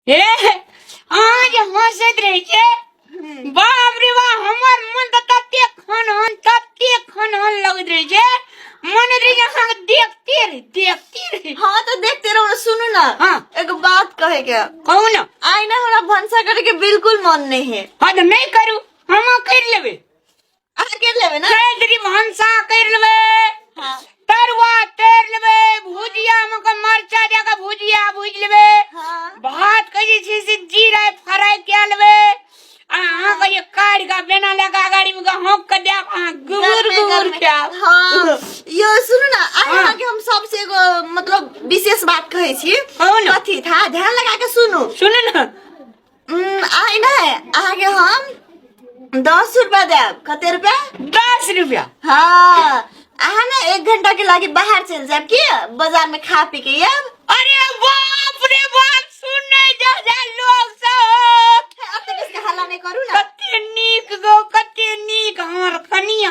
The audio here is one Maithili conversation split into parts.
हे, अहाँ जे हंसैत रहै छियै, बाप रे बाप, हमर मन तऽ तते खनहन, तते खनहन लगैत रहै छै, मन होइत रहै छै अहाँके देखते रही, देखते रही। हाँ तो देखते रहो। सुनू ना। हाँ। एगो बात कहे के। कहू ने। आइ ना हमरा भनसा करे के बिल्कुल मन नहीं है। हाँ, तऽ नहि करू, हम करि लेबै। अहाँ कर लेबै ना? करि भनसा करि लेबै। हाँ। तरुआ तैर लेबै, भुजिया मे के मरचा दए के भुजिया भुजि लेबै। हाँ। भात के जे छै से जीरा फ्राई कए लेबै आ अहाँके जे काटि कऽ बेना लए कऽ अगाड़ी मे के हौंक कऽ देब, अहाँ गुबुर गर्मे गुबुर गर्मे। खायब। हाँ यो सुनू ना, आइ हाँ। अहाँके हम सबसे एगो मतलब विशेष बात कहै छी। कहू ने। कथी था, ध्यान लगा के सुनू। सुनू ने। आइ नहि अहाँके हम 10 रुपया देब। कते रुपया? 10 रुपया। हाँ, अहाँ ने 1 घंटा के लागी बाहर चलि जायब की, बाजार में खा पी के आयब। अरे बाप रे बाप, सुनै जा जा लोग सब। अब तक इसके हल्ला नहीं करू ना। कते नीक गो, कते नीक हमर कनिया।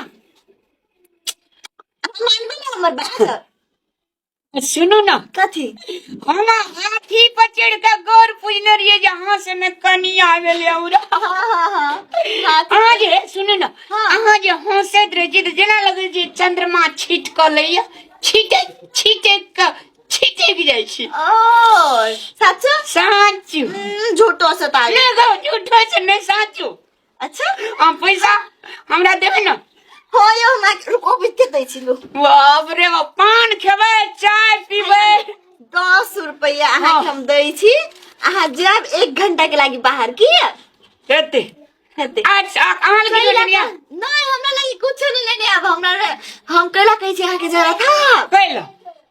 अहाँ मानबै ने हमर बात? सुनू ना। कथी? हम हाथी पर चढ़ के गौर पूजने रहिए जे अहाँ से ने कनिया भेलै हमरा। हाँ हाँ हाँ हाँ अहाँ जे सुनू ना। हाँ। अहाँ जे हंसैत रहै छी तऽ जेना लगै छै चंद्रमा छीट कऽ लैया, छीटे छीटे कऽ छीटक जाइ छी। ओ सच? साँचू। झूठो से ताली। नहि गौ, झूठो से नहि, साँचू। अच्छा। हम पैसा हमरा देबै ने? हाँ यो, हमरा रुको, बिते दै छी लू। बाप रे बाप, पान खेबै, चाय पीबै? 10 रुपया अहाँके हम दै छी, अहाँ जायब 1 घंटा के लागी बाहर की। हेतै। हेतै। अच्छा, अहाँ लग कैला लेने आ? नहीं, हमरा लागी कुछो नहीं लेने आब। हमरा हम कैला कहै छी अहाँके जरा था। कैला?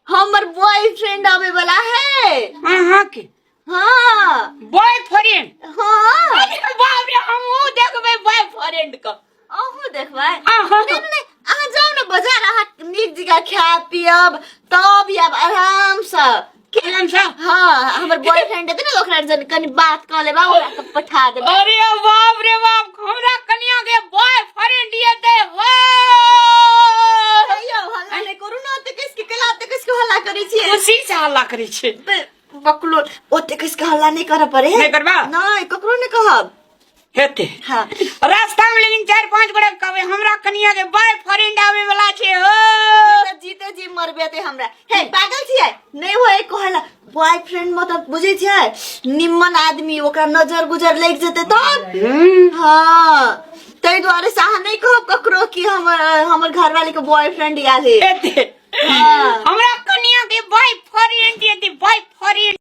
हमर बॉयफ्रेंड आवे वाला है। अहाँके? हाँ। बॉयफ्रेंड? हाँ। अरे बाप रे, हमहूँ देखबै बॉयफ्रेंड के। अहूँ देखबै? अहाँ। नहीं नहीं, अहाँ जाउ ने बाजार, अहाँ नीक जगह खायब पियब तब आयब आरामसँ। आरामसँ? हाँ, हमर बॉयफ्रेंड हेतै ने, ओकरा जन कनि बात कऽ लेबै, ओकरा के पठा देबै। अरे बाप रे बाप, हमरा कनिया के बॉयफ्रेंड एतै हो। यौ, हल्ला नहि करू ने ओते कसके, केला ओते कसके हल्ला करै छियै? खुशी से हल्ला करै छै। बकलो, ओते कसके हल्ला नहि करऽ पड़े। नहि करबा? नहि, ककरो नहि कहब। हेतै। हाँ। रास्ता में लेकिन चारि पांच गोटे के कहबै, हमरा कनिया के बॉयफ्रेंड आवे वाला छै हो। तऽ जीते जी मरबे ते हमरा। हे, पागल छियै? नहि होय कहला बॉयफ्रेंड मतलब बुझै छियै, निम्मन आदमी, ओकरा नजर गुजर लागि जेतै तब। हाँ, ताहि दुआरे से अहाँ नहि कहब ककरो कि हमर हमर घरवाली के बॉयफ्रेंड आयल है। हेतै। हाँ। हमरा कनिया के बॉयफ्रेंड एतै, बॉयफ्रेंड।